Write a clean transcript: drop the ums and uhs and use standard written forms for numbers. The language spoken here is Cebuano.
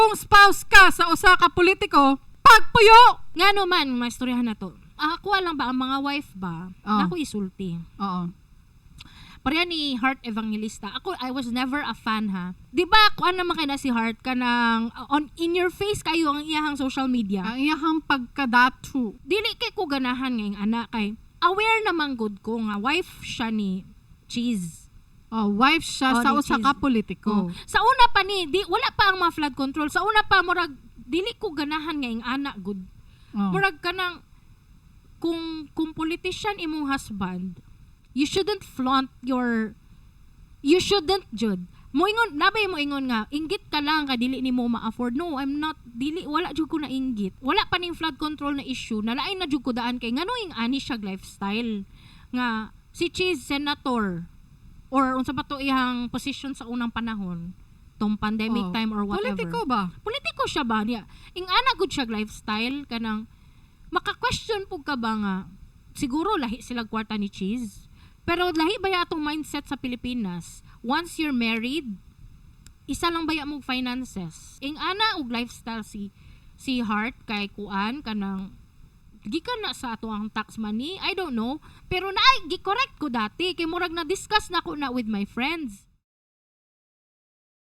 Kung spouse ka sa usa ka politiko, pagpuyo. Ngano man maistoryahan na to. Ako lang ba ang mga wife ba? Nako isulti. Pareha ni Heart Evangelista. Ako, I was never a fan ha. Di ba kuan naman kay na si Heart kanang on in your face kayo ang iyahang social media. Ang iyahang pagkadatu. Dili kay ko ganahan ngayong anak kay aware naman gud ko nga wife siya ni Cheese. Oh, wife siya Oh, sa ni usa Cheese. ka politiko. Oh. Sa una pa ni, di wala pa ang mga flood control. Sa una pa murag dili ko ganahan ngayong anak gud. Murag kanang kung politician imong husband, you shouldn't flaunt your, you shouldn't jud. Moingon nabay mo ingon nga inggit ka lang ka dili nimo ma-afford. No, I'm not, dili, wala jud ko na inggit. Wala pa ning flood control na issue, nalain na jud ko daan kay ngano ing ani siya lifestyle nga si Cheese senator or unsa pa to iyang position sa unang panahon tong pandemic time or whatever. Politiko ba? Politiko siya ba niya? Ing ana gud siya lifestyle kanang maka-question pug ka ba nga siguro lahi sila kwarta ni Cheese. Pero lahi ba ya atong mindset sa Pilipinas? Once you're married, isa lang baya mong finances. Ing ana og lifestyle si Heart kay kuan kanang gikan na sa ato ang tax money, I don't know, pero naay gi-correct ko dati kay murag na discuss na ko na with my friends.